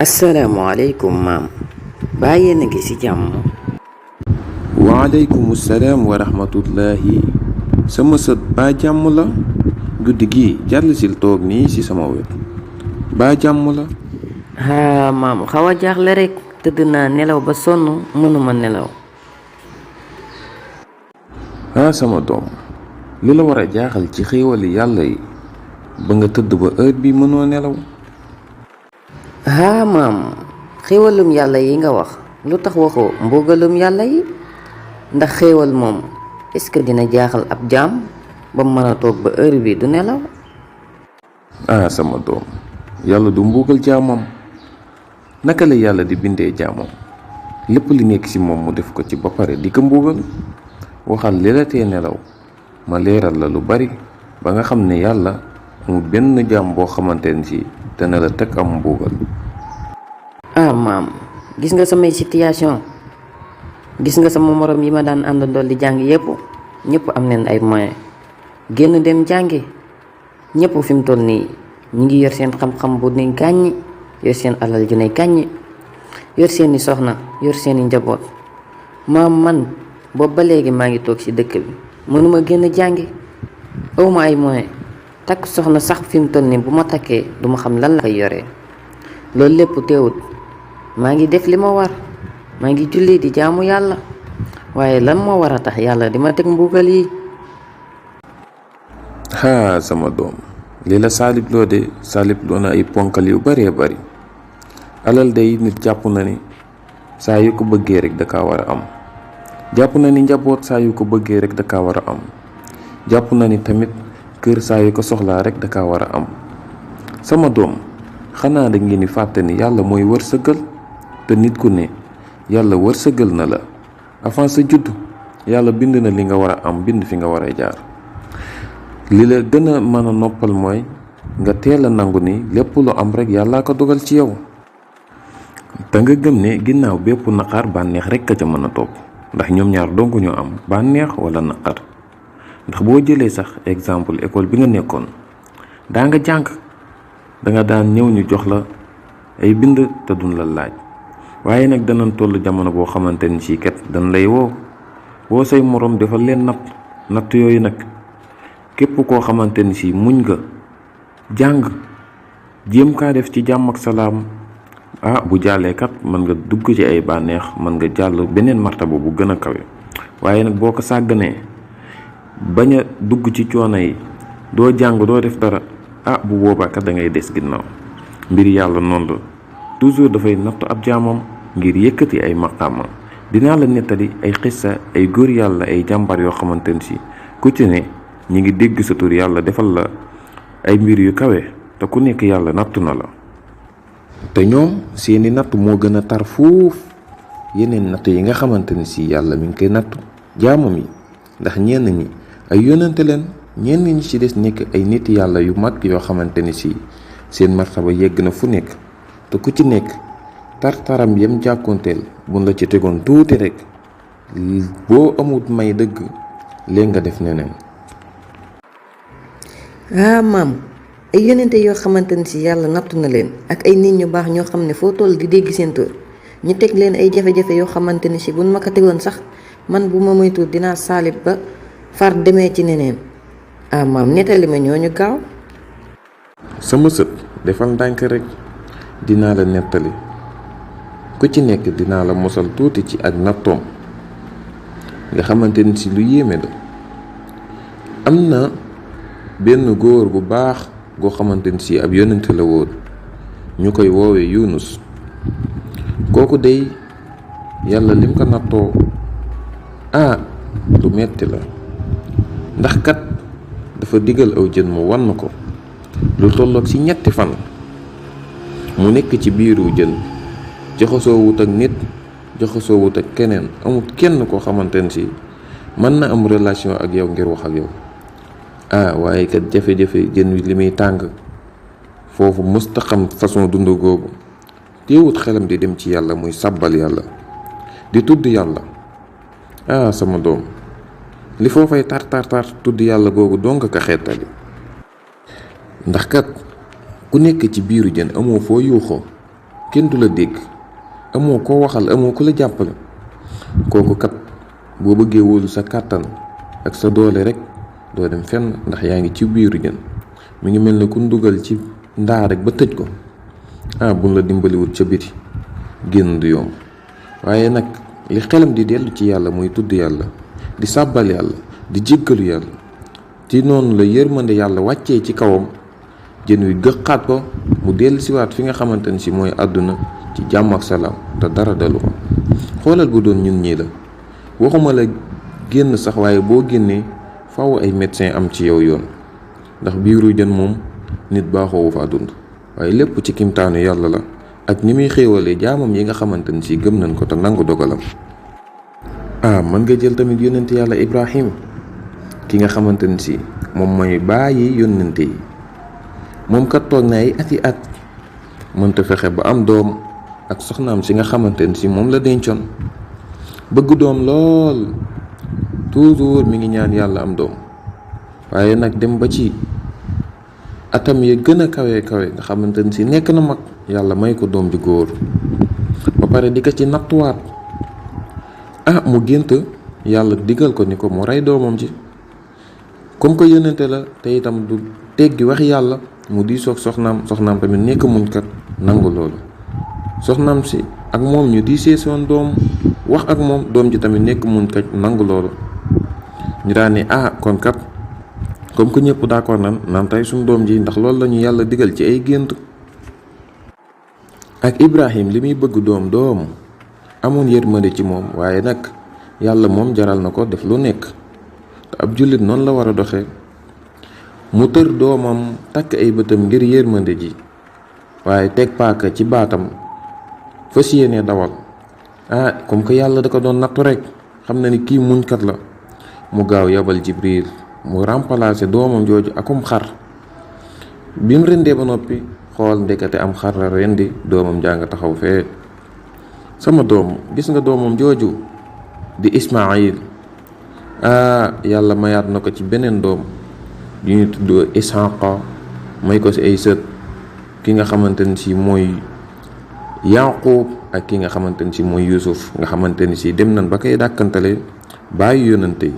asalaamaaleykum maam baa yéen a ngi ci jàmm. waaleykum salaam wa rahmatullahi. sama sët baa jàmm la. guddi gi jàll sil toog nii ci sama wet baa jàmm la. maam xaw a jaaxle rekk tëdd naa nelaw ba sonn mënuma nelaw. sama doom li la war a jaaxal ci xéewali yàlla yi ba nga tëdd ba heure bi mënoo nelaw. maam xéewalum yàlla yi nga wax lu tax waxoo mbugalum yàlla yi ndax xéewal moom est-ce que dina jaaxal ab jaam ba mën a toog ba heure bi du nelaw. sama doom yàlla du mbugal jaamam. naka la yàlla di bindee jaamam lépp li nekk ci moom mu def ko ci ba pare di ko mbugal. waxal li la tee nelaw ma leeral la lu bari ba nga xam ne yàlla amul benn jaam boo xamante ne ci dana la teg am mbugal. maam gis nga samay situation gis nga sama morom yi ma daan àndandool di jàng ñëpp am nañ ay moyens génn dem jàngi ñëpp fi mu toll nii ñu ngi yor seen xam-xam bu ne gàññi yor seen alal ju ne gàññi yor seeni soxna yor seeni njaboot maam man boobu ba léegi maa ngi toog ci dëkk bi mënuma génn jàngi awma ay moyens takk soxna sax fi mu toll nii bu ma takkee duma xam lan la koy yoree loolu lépp teewut maa ngi def li ma war maa ngi julli di jaamu yàlla waaye lan moo war a tax yàlla di ma teg mbugal yi. sama doom li la saalibloo de saalibloo na ay ponkal yu baree bari. alal day nit jàpp na ni saa yu ko bëggee rek da kaa war a am. jàpp na ni njaboot saa yu ko bëggee rek da kaa war a am. jàpp na ni tamit kër saa yu ko soxlaa rek da kaa war a am. sama doom xanaa da ngeen di fàtte ni yàlla mooy wërsëgal te nit ku ne yàlla wërsëgal na la avant sa judd yàlla bind na li nga war a am bind fi nga war a jaar. li la gën a mën a noppal mooy nga teel a nangu ni lépp lu am rek yàllaa ko dogal ci yow. te nga gëm ne ginnaaw bépp naqar bànneex rek ka ca mën a topp ndax ñoom ñaar dongu ñoo am bànneex wala naqar. ndax boo jëlee sax exemple école bi nga nekkoon daa nga jàng danga daan ñëw ñu jox la ay bind te duñ la laaj waaye nag danañ toll jamono boo xamante ni ci kat dañ lay woo say moroom defal leen natt yooyu nag képp koo xamante ni ci muñ nga jàng jéem kaa def ci jàmm ak salaam bu jàllee kat mën nga dugg ci ay bànneex mën nga jàll beneen martaba bu gën a kawe waaye nag boo ko sàgganee bañ a dugg ci coono yi doo jàng doo def dara bu boobaa kat da ngay des ginnaaw. mbir yàlla noonu la toujours dafay nattu ab jaamam ngir yëkkati ay maqaama. dinaa la nettali ay xissa ay góor yàlla ay jàmbar yoo xamante ne si ku ci ne ñi ngi dégg sa tur yàlla defal la ay mbir yu kawe te ku nekk yàlla nattu na la. te ñoom seeni natt moo gën a tar fuuf yeneen natt yi nga xamante ne si yàlla mi ngi koy nattu jaamam yi ndax ñenn ñi ay yónnante leen ñenn ñi ci des nekk ay nit yàlla yu mag yoo xamante ni si seen martaba yegg na fu nekk te ku ci nekk tartaram yam jàkkoonteel buñ la ci tegoon tuuti rek boo amut may dëgg léegi nga def neneen. maam ay yonente yoo xamante ni si yàlla nattu na leen ak ay nit ñu baax ñoo xam ne foo toll di dégg seen tur ñu teg leen ay jafe-jafe yoo xamante ni si buñ ma ko tegoon sax man bu ma moytuwul dinaa saalit ba far demee ci neneen. maam nettali ma ñooñu gaaw. sama sët defal ndànk rek dinaa la nettali ku ci nekk dinaa la mosal tuuti ci ak nattoom nga xamante ni si lu yéeme la. am na benn góor gu baax goo xamante ni si ab yonente la woon ñu koy woowee Yunus. kooku day yàlla lim ko nattoo lu metti la ndax kat dafa digal aw jën mu wann ko lu tolloog ci 3 fan mu nekk ci biiru jën jaxasoo wut ak nit jaxasoo wut ak keneen, amul kenn koo xamante ne si mën na am relation ak yow ngir wax ak yow. waaye kat jafe-jafe jën wi li muy tàng foofu mësta xam façon dund googu, teewut xelam di dem ci yàlla, muy sàbbal yàlla di tudd yàlla. sama doom, li foofay tar tudd yàlla googu dong ka xeetali. ndax kat ku nekk ci biiru jën amoo foo yuuxoo, kenn du la dégg, amoo koo waxal, amoo ku la jàppale. kooku kat boo bëggee wóolu sa kàttan ak sa doole rek doo dem fenn, ndax yaa ngi ci biiru jën. mi ngi mel ne ku dugal ci ndaa rek ba tëj ko. buñ la dimbaliwut ca biti génn du yomb. waaye nag li xelam di dellu ci yàlla muy tudd yàlla, di sàbbal yàlla, di jéggalu yàlla, ci noonu la yërmande yàlla wàccee ci kawam, jën wi gëqaat ko mu dellu siwaat fi nga xamante ne si mooy àdduna ci jàmm ak salaam te dara dalu ko. xoolal bu doon ñun ñii la, waxuma la génn sax, waaye boo génnee faw ay médecin am ci yow yoon, ndax biiru jën moom nit baaxoowu faa dund. waaye lépp ci kimtaanu yàlla la ak ni muy xéewalee jaamam yi nga xamante ne si gëm nañ ko te nangu dogalam. mën nga jël tamit yónnent yàlla Ibrahim, ki nga xamante ne si moom mooy bàyyi yónnente yi. moom kat toog na ay ati at mënta fexe ba am doom ak soxnaam si nga xamante ne si moom la dencoon. bëgg doom lool, toujours mi ngi ñaan yàlla am doom, waaye nag dem ba ci atam ya gën a kawe nga xamante ne si nekk na mag, yàlla may ko doom ju góor ba pare di ko ci nattuwaat. mu gént yàlla digal ko ni ko mu rey doomam ji. comme que yónnente la te itam du teggi wax yàlla, mu diisoog soxnaam tamit nekk muñkat nangu loolu. soxnaam si ak moom ñu diisee soon doom, wax ak moom, doom ji tamit nekk muñkat nangu loolu. ñu daan ne kon kat comme que ñëpp d'accord nan tey suñu doom ji, ndax loolu la ñu yàlla digal ci ay gént. ak Ibrahim li muy bëgg doom amoon yërmande ci moom, waaye nag yàlla moom jaral na ko def lu nekk, te ab jullit noonu la war a doxee. mu tër doomam, takk ay bëtam ngir yërmande ji, waaye teg paaka ci baatam fas yéene dawal. comme que yàlla da ko doon nattu rek, xam na ni kii muñkat la, mu gaaw yabal Jibril mu remplacer doomam jooju akum xar. bi mu rendee ba noppi xool, ndekete am xar la rendi, doomam jàng taxaw fee. sama doom, gis nga doomam jooju di Ismaayil, yàlla mayaat na ko ci beneen doom yu ñu tudd Isxaaqa, may ko ci ay sët, ki nga xamante ni si mooy Yaaqub ak ki nga xamante ni si mooy Yuusuf, nga xamante ni si dem nañ ba koy dàkkantale bàyyi yónnante yi.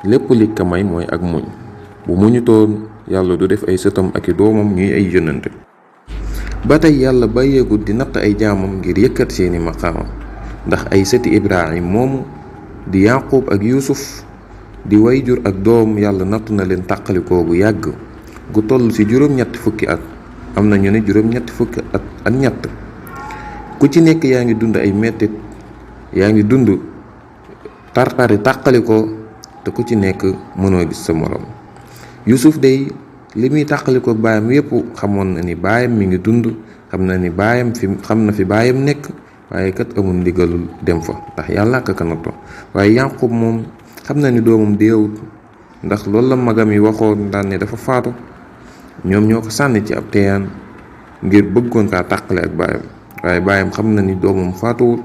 lépp li ko may mooy ak muñ. bu muñu toon yàlla du def ay sëtam ak i doomam ñuy ay yónnante. ba tey yàlla bàyyeegul di natt ay jaamam ngir yëkkat seeni maqaama, ndax ay sëti Ibrahim moomu di Yaaqub ak Yuusuf di wayjur ak doom, yàlla nattu na leen tàqalikoo gu yàgg gu toll ci juróom-ñetti fukki at. am na ñu ne juróom-ñetti fukki at ak ñett. ku ci nekk yaa ngi dund ay mettit, yaa ngi dund tartari tàqalikoo, te ku ci nekk mënoo gis sa morom. Yuusuf day li muy tàqalikoo baayam yépp xamoon na ni baayam mi ngi dund, xam na ni baayam xam na fi baayam nekk, waaye kat amul ndigalul dem fa ndax yàlla ak ka natto. waaye Yaaqub moom xam na ni doomam deewut, ndax loolu la magam yi waxoon daan ne dafa faatu. ñoom ñoo ko sànni ci ab teeyaan ngir bëggoon kaa tàqale ak baayam, waaye baayam xam na ni doomam faatuwul,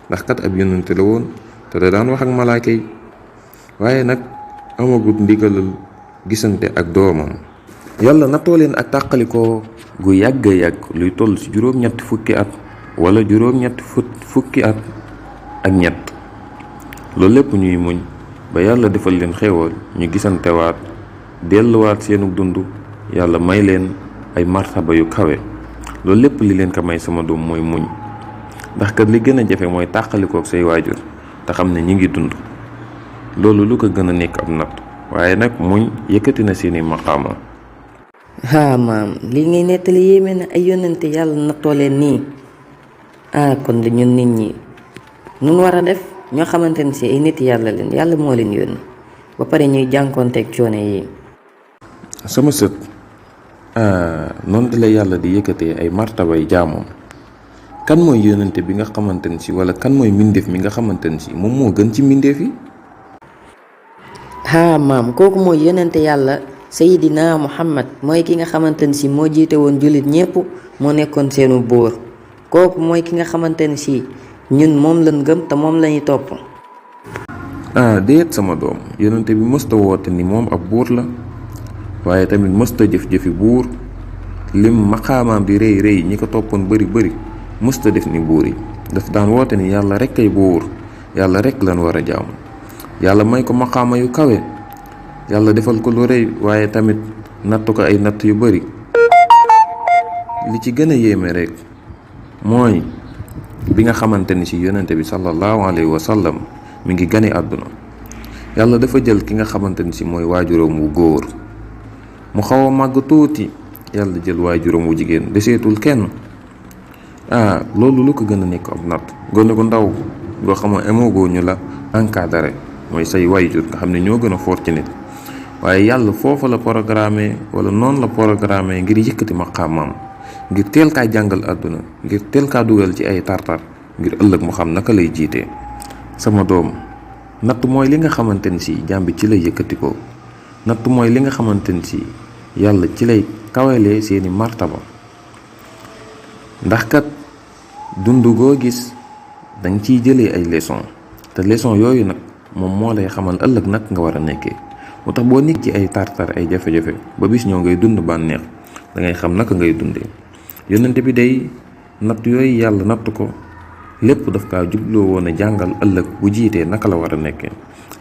ndax kat ab yónnante la woon te da daan wax ak malaaka yi. waaye nag amagut ndigalul gisante ak doomam. yàlla nattoo leen ak tàqalikoo gu yàgg luy toll ci juróom-ñetti fukki at wala juróom-ñetti fukki at ak ñett. loolu lépp ñuy muñ ba yàlla defal leen xéewal, ñu gisantewaat, delluwaat seenu dund, yàlla may leen ay martaba yu kawe. loolu lépp li leen ko may sama doom mooy muñ, ndax kat li gën a jafe mooy tàqalikook say waajur te xam ne ñi ngi dund. loolu lu ko gën a nekk ab natt, waaye nag muñ yëkkati na seeni maqaama. maam lii ngay nettali yéeme na, ay yónnante yàlla nattoo leen nii. kon de ñun nit ñi nun war a def, ñoo xamante ne si ay nit yàlla leen, yàlla moo leen yónni ba pare ñuy jànkoonteeg coono yi. sama sët, noonu di la yàlla di yëkkatee ay martabay jaamoom. kan mooy yonente bi nga xamante ne si wala kan mooy mbindeef mi nga xamante ne si moom moo gën ci mbindeef yi? maam kooku mooy yonente yàlla sayidina muhammad, mooy ki nga xamante ne si moo jiite woon jullit ñépp, moo nekkoon seenu buur. kooku mooy ki nga xamante ne si ñun moom lañ gëm te moom lañuy topp. déet sama doom, yonente bi mësta woote ni moom ab buur la, waaye tamit mësta jëf-jëfi buur. lim maqaamaam di rëy rëy ñi ko toppoon bari bari mësta def ni buur yi. daf daan woote ni yàlla rekk ay buur, yàlla rekk lan war a jaamu. yàlla may ko maqaama yu kawe, yàlla defal ko lu rëy, waaye tamit natt ko ay natt yu bari. li ci gën a yéeme rek mooy bi nga xamante ni ci yonente bi sallallahu alayhi wa sallam mi ngi gane àdduna, yàlla dafa jël ki nga xamante ni ci mooy waajuram wu góor mu xaw a màgg tuuti, yàlla jël waajuram wu jigéen deseetul kenn. loolu lu ko gën a nekk ab natt. gone gu ndaw goo xam ne amoogoo ñu la encadré, mooy say waajur nga xam ne ñoo gën a foor ci nit, waaye yàlla foofa la programmé wala noonu la programmé ngir yëkkati maqaamam, ngir teel kaa jàngal àdduna, ngir teel kaa dugal ci ay tartar, ngir ëllëg mu xam naka lay jiitee. sama doom, natt mooy li nga xamante ni si jàmbi ci lay yëkkati ko. natt mooy li nga xamante ni si yàlla ci lay kawelee seeni martaba. ndax kat dund goo gis danga ciy jëlee ay leçon, te leçon yooyu nag moom moo lay xamal ëllëg nag nga war a nekkee. moo tax boo nekk ci ay tartar, ay jafe-jafe, ba bis ñoo ngay dund bànneex, dangay xam naka ngay dundee. yonente bi day natt yooyu yàlla natt ko lépp daf kaa jubloo woon a jàngal ëllëg bu jiitee naka la war a nekkee,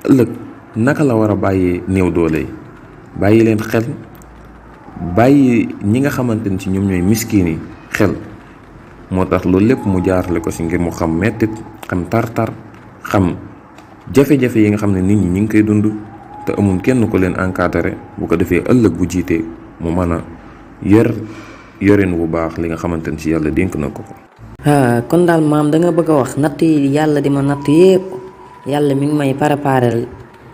ëllëg naka la war a bàyyee néew doole, bàyyi leen xel, bàyyi ñi nga xamante ni ci ñoom ñooy miskin yi xel. moo tax loolu lépp mu jaarale ko ci ngir mu xam mettit, xam tartar, xam jafe-jafe yi nga xam ne nit ñi ñi ngi koy dund te amul kenn ko leen encadré, bu ko defee ëllëg bu jiitee mu mën a yorin bu baax li nga xamante ni ci yàlla dénk na ko. kon daal maam da nga bëgg a wax natt yi yàlla di ma natt yépp, yàlla mi ngi may préparer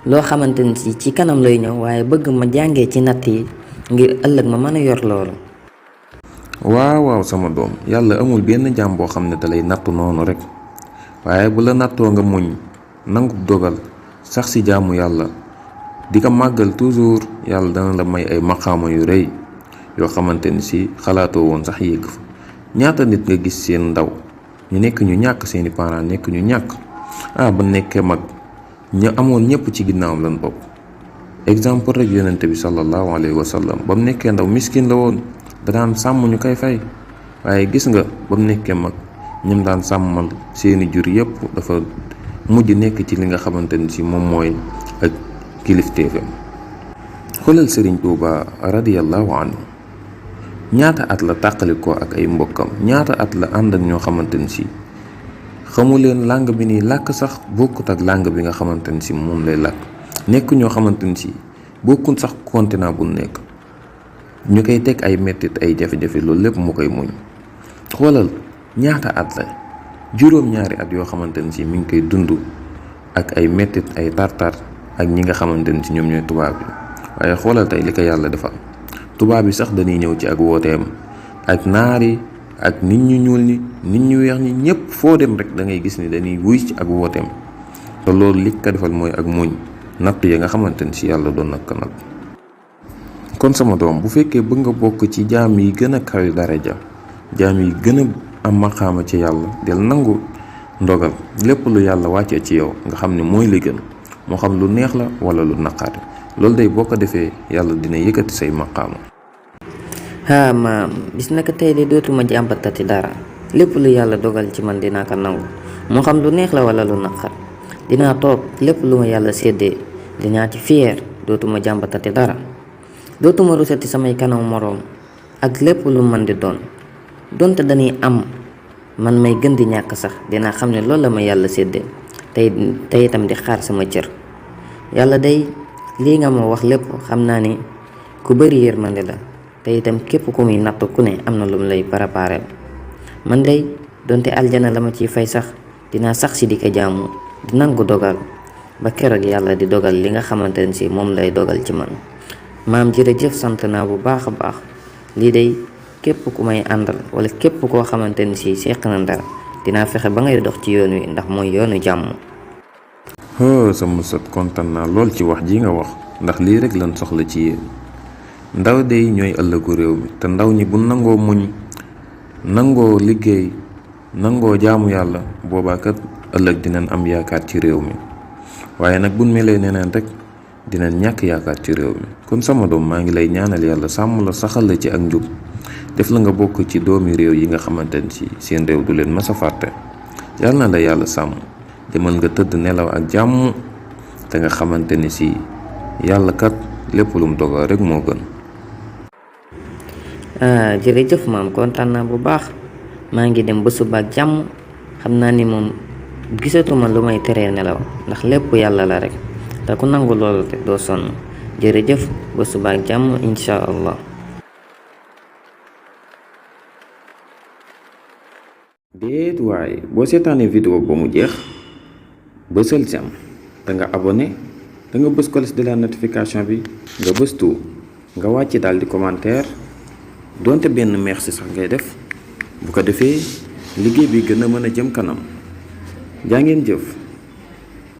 loo xamante ni ci kanam lay ñëw, waaye bëgg ma jàngee ci natt yi ngir ëllëg ma mën a yor loolu. waaw sama doom, yàlla amul benn jaam boo xam ne dalay nattu noonu rek, waaye bu la nattoo nga muñ, nangu dogal, sax ci jaamu yàlla, di ko màggal toujours, yàlla dana la may ay maqaama yu rëy yoo xamante ni ci xalaatoo woon sax yéeg fa. ñaata nit nga gis seen ndaw ñu nekk ñu ñàkk, seeni parents nekk ñu ñàkk, ba nekkee mag ñu amoon ñëpp ci ginnaawam lan bopp. exemple rek yonente bi sallallahu alayhi wa sallam, ba mu nekkee ndaw miskin la woon, da daan sàmm ñu koy fay, waaye gis nga ba mu nekkee mag ñim daan sàmmal seeni jur yëpp dafa mujj nekk ci li nga xamante ni ci moom mooy ak kilifteefam. xoolal Sëriñ Tuuba radiyallahu anhu, ñaata at la tàqalikoo ak ay mbokkam, ñaata at la ànd ak ñoo xamante ni ci xamu leen làng bi nii làkk sax bokkut ak làng bi nga xamante ni ci moom lay làkk. nekk ñoo xamante ni ci bokkul sax continent bu nekk, ñu koy teg ay mettit, ay jafe-jafe, loolu lépp mu koy muñ. xoolal ñaata at la, juróom-ñaari at yoo xamante ni ci mi ngi koy dund ak ay mettit, ay tartar ak ñi nga xamante ni ci ñoom ñooy tubaab yi. waaye xoolal tey li ko yàlla defal, tubaab yi sax dañuy ñëw ci ak wooteem, ak naar yi, ak nit ñu ñuul ñi, nit ñu weex ñi, ñëpp foo dem rek da ngay gis ni dañuy wuy ci ak wooteem. te loolu li ko defal mooy ak muñ natt yi nga xamante ni ci yàlla doon nag nag. kon sama doom, bu fekkee bëgg nga bokk ci jaam yi gën a kawe daraja, jaam yi gën a am maqaama ci yàlla, del nangu ndogal, lépp lu yàlla wàccee ci yow nga xam ne mooy li gën, moo xam lu neex la wala lu naqaate. loolu day boo ko defee yàlla dina yëkkati say maqaama. maam, bis naka tey de dootuma jàmbatati dara, lépp lu yàlla dogal ci man dinaa ko nangu, moo xam lu neex la wala lu naqar. dinaa toog lépp lu ma yàlla séddee dinaa ci fier, dootuma jàmbatati dara, dootuma rusati samay kanam moroom ak lépp lu man di doon. donte dañuy am man may gën di ñàkk sax, dinaa xam ne loolu la ma yàlla séddee, tey itam di xaar sama cër. yàlla day lii nga ma wax lépp xam naa ni ku bari yërmande la, te itam képp ku muy natt ku ne am na lu mu lay préparé. man day donte aljana la ma ciy fay sax, dinaa sax si di ko jaamu, di nangu dogal ba keroog yàlla di dogal li nga xamante ne si moom lay dogal ci man. maam jërëjëf, sant naa bu baax a baax, lii day képp ku may àndal wala képp koo xamante ni si seq na dara dinaa fexe ba ngay dox ci yoon wi ndax mooy yoonu jàmm. sama sët kontaan naa lool ci wax ji nga wax ndax lii rek lan soxla ci yéen ndaw de ñooy ëllëgu réew mi te ndaw ñi bu nangoo muñ nangoo liggéey nangoo jaamu yàlla boobaa kat ëllëg dinañ am yaakaar ci réew mi waaye nag buñ melee neneen rek dinañ ñàkk yaakaar ci réew mi. kon sama doom maa ngi lay ñaanal yàlla sàmm la saxal la ci ak njub def la nga bokk ci doomi réew yi nga xamante ni si seen réew du leen mës a fàtte yàlla na la yàlla sàmm demal nga tëdd nelaw ak jàmm te nga xamante ni si yàlla kat lépp lu mu dogal rek moo gën. jërëjëf maam kontaan naa bu baax maa ngi dem ba suba ak jàmm xam naa ni moom gisatuma lu may teree nelaw ndax lépp yàlla la rek te ku nangu loolu te doo sonn jërëjëf ba suba ak jàmm insha allah. déet waaye boo seetaanee vidéo ba mu jeex bësal si am te nga abonné da nga bës cloche de la notification bi nga bës tout nga wàcc daal di commentaire donte benn merci sax ngay def bu ko defee liggéey bi gën a mën a jëm kanam jaa ngeen jëf.